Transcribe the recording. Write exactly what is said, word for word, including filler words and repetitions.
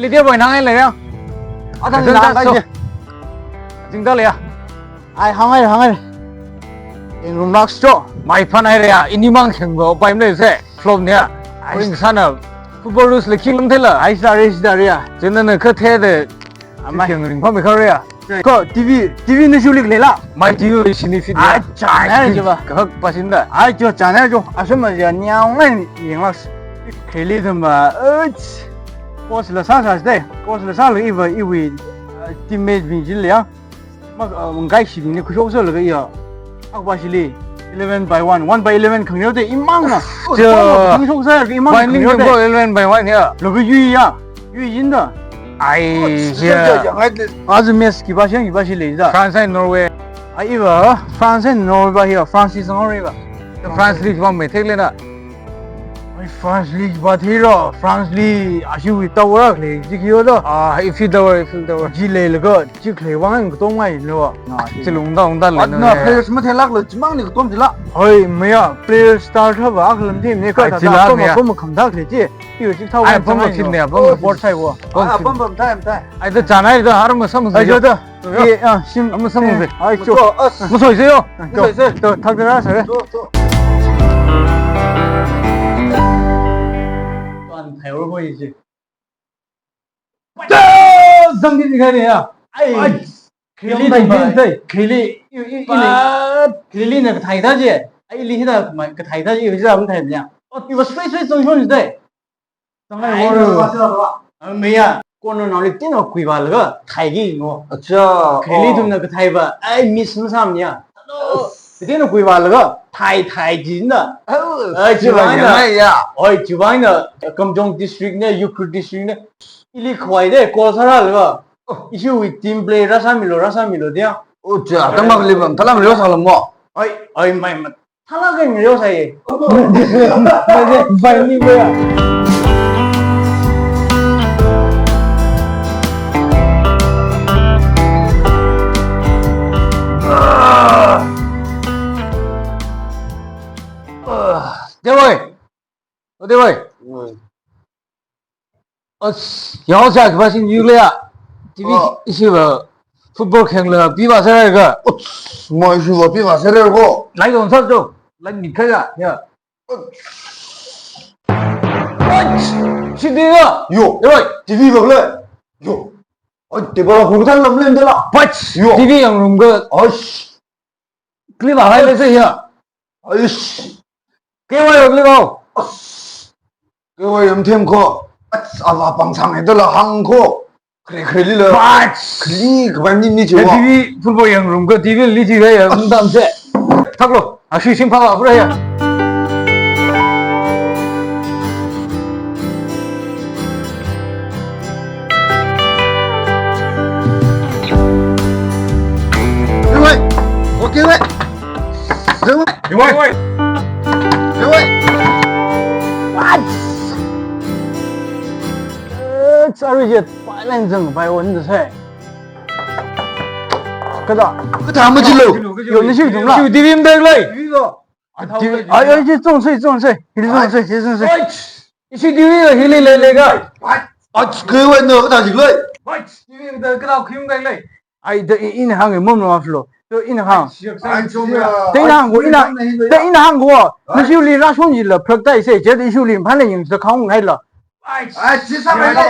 Lidia boy nang ai lei ya. Atang nang ai je. Jingda lei ya. Ai hāngai, hāngai. Eng room lak cho. Mai phan ai lei ya. Ini mang kheng bo pai mle se. Flop nia. Ai. Ring sana. Football rules le king thela. Ai sida re, sida re ya. Jena ne kha the de. Amai. King ring pha me kha re ya. Ko T V, T V na shulik lela. Mai T V sini fit ya. Ai, chana je ba. Kahak pasinda. Ai, jo chana jo. Asam ja niao ngai yeng lak. Kheli thamba. Coach la sāsā de. Coach la sāla iva iwi, uh, teammate bing jil ya. Mak, uh, ngai shibing ni khushok sālaga ya. Akba shili eleven by one, one by eleven khangreo de imang na. Jo. Khushok sā imang. Binding khangreo de. Eleven by one ya. Loga yui ya. Yui yinda. Ai, oh, ya. Azu match kiba shang kiba shili da. France and Norway. Ai iva France and Norway ba ya. France is Norway ba. France League ba me thek lena. Ai, France League ba thei ro, France League ashiwui tower khalei, jiki yo do. Ah, Eiffel Tower, Eiffel Tower. Ji leilaga, ji khalei vang katom ngai lo. Na, ji. Chilung da, ung da le. At na, players matheilak lo, chimang ni katom jila. Hoi, maya, player star thaba, akhalam team ne, ka ai, ta, chila ta, pama, ya. Pama kham thak le, ji. Yo, ji thau ai, wang pama chang ai khim lo. Ne, pama. Oh, board sai wo. Pama ai, khim. Pama, pama, time, time. Ai, da chana ai da, har ma sam ai, jo da. Ye, ah, shim. Amu samung se. Ai, cho. Amu soi se yo. Cho. Amu soi se. To, thak dara sare. Cho, cho. Tuan thai ro koi je. Cho, zang di kai ne ya. Ai. Ai. Khili ni ba. Khili, i, i, i. Ba. Khili na kathai ta je. Ai, li hina ma kathai ta je, i zam thai nya. Oh, it was straight, straight, straight, straight. Ai, ai, no. Ah, maya, kono nali tino kuiva laga, thai gi ngo. Acha, khili oh. Tumna kathai ba, ai, miss masam nya. Hello. Tino kuiva laga, thai, thai jina. Oh, ai, chiwang na. Ya. Oi, chiwang na, Kamjong district ne, Ukhrul district ne. Ili khwai de, call sāra laga. Oh. Ishiwui team play, rasa milo, rasa milo dia. Oh, cha, tangmak libam, thalam lo salam mo. Oi, oi, mai mat. Thala keng yo sai. Bai ni ba. Dewai. Oh, Dewai. Hmm. As, yao sa kiba sin yu le ya. T V oh. Ishiva football kheng la piva sere ga. Uts, mo ishiva piva sere ko. Lai dong sa jo. Lai mi kha ya. Ya. Uts. Uts. Shi de ya. Yo. Yo. T V ba le. Yo. Oi, table khung than lam len de la. Uts. Yo. T V yang room ga. Uts. Clip a hai le se ya. Aish. Kewai yam le ko. As. Kewai yam them ko. As, ava pang sang e de la hang ko. Kre kre li la. Bats. Kli kban ni ni che wa. T V football yang room ko T V li che ya, um, dam se. Thak lo. A shi sim pha wa pura ya. Kewai. Okay, wai. Kewai. Kewai. Kewai. What? Eh, sorry, jet. Pai len zang, pai wan de sai. Kada. Kada ma jilo. Yo, ni shi dung la. Shi di bim dek lai. Ai, ai, ji zong sai, zong sai. Ji zong sai, ji zong sai. Ai, ishi di bim hili le le ga. Ai, kewai no kada jik lai. Ai, di bim da kada khim dek lai. Ai, da i, in hang e mom lo aflo. To in hang. Ai, chom ya. Teng hang go, in hang. Teng in hang go. Na shu li ra shon ji la, phrak tai se, je di shu li phan le ying sa khang ngai la. Ai, ai, si sa mai lo.